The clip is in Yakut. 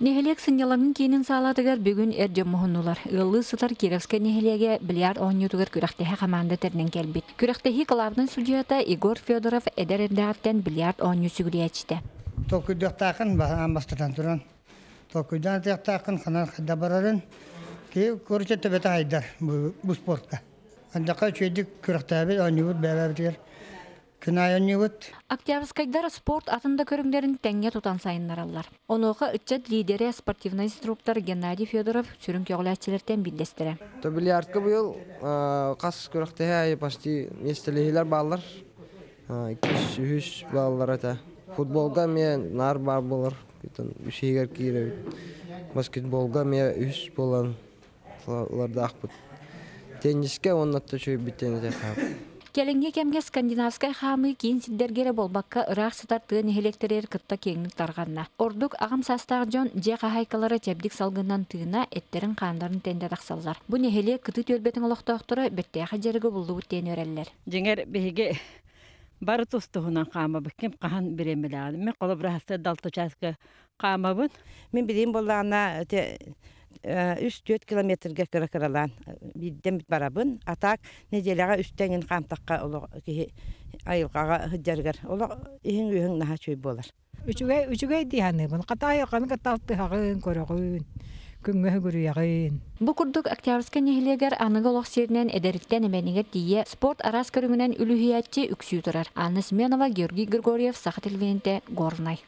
Нэһилиэк сынньалаҥын киинин саалатыгар бүгүн эр дьон муһуннулар. Ыаллыы сытар Кировскай нэһилиэгэ бильярд оонньуутугар күрэхтэһэ хамаанда тэринэн кэлбит. Күрэхтэһии кылаабынай судьуйата Егор Федоров эдэр эрдэҕиттэн бильярд оонньуу сүгүрүйээччитэ. Толкуйдуохтааххын аан бастатан туран толкуйдаан атыахтааххын ханан хайда барарын киһи короче төбөтө хайдар бу спортка. Андакка үчүгэйдик күрэхтээбит оонньуубут бэйэбитигэр күн аайы оонньуубут. Октябрьскайдар спорт атын да көрүҥнэрин тэҥҥэ тутан сайыннараллар. Онуоха ыччат лидерэ, спортивнай инструктор Геннадий Федоров сүрүн көҕүлээччилэртэн биирдэстэрэ. То бильярдка быйыл хас күрэхтэһии аайы почти миэстэлэһиилэр бааллар. Иккис, үһүс бааллар этэ. Футболга эмиэ наар баар буолар. Үс иһигэр киирэбит. Баскетболга эмиэ үһүс буолан ылардаахпыт. Теннискэ уонна үчүгэйбит теннис Кэлиҥҥи кэмҥэ скандинавскай хаамыы киин сирдэргэ эрэ буолбакка, ыраах сытар тыа нэһилиэктэригэр кытта киэҥник тарҕанна. Ордук аҕам саастаах дьон дьиэ хаһаайкалара чэбдик салгынынан тыына, эттэрин-хааннарын тэнитэ тахсаллар. Бу нэһилиэк кытыы түөлбэтин олохтоохторо бэртээхэй дьарыгы буллубут диэн үөрэллэр. Дьиҥэр, биһиги бары тус-туһунан хаамабыт. Ким хаһан бириэмэлээҕин. Мин холобура сарсыарда алта чааска хаамабын. Мин билиим буоллаҕына 3-4 километрга кыра-кыралаан биирдэм барабын. А так нэдиэлэҕэ үстэ эҥин хаамтахха олох киһи айылҕаҕа сылдьарыгар олох иһиҥ-үөһүҥ наһаа үчүгэй буолар. Үчүгэй үчүгэй дии саныыбын. Хата айылҕаны кытта алтыһаҕын, көрөҕүн, күҥҥэ сүгүрүйэҕин. Бу курдук Октябрьскай нэһилиэгэр аныгы олох сиэринэн эдэриттэн эмэнигэр тиийэ спорт араас көрүҥүнэн үлүһүйээччи үксүү турар. Анна Семенова, Георгий Григорьев, Саха телевидениетэ, Горнай.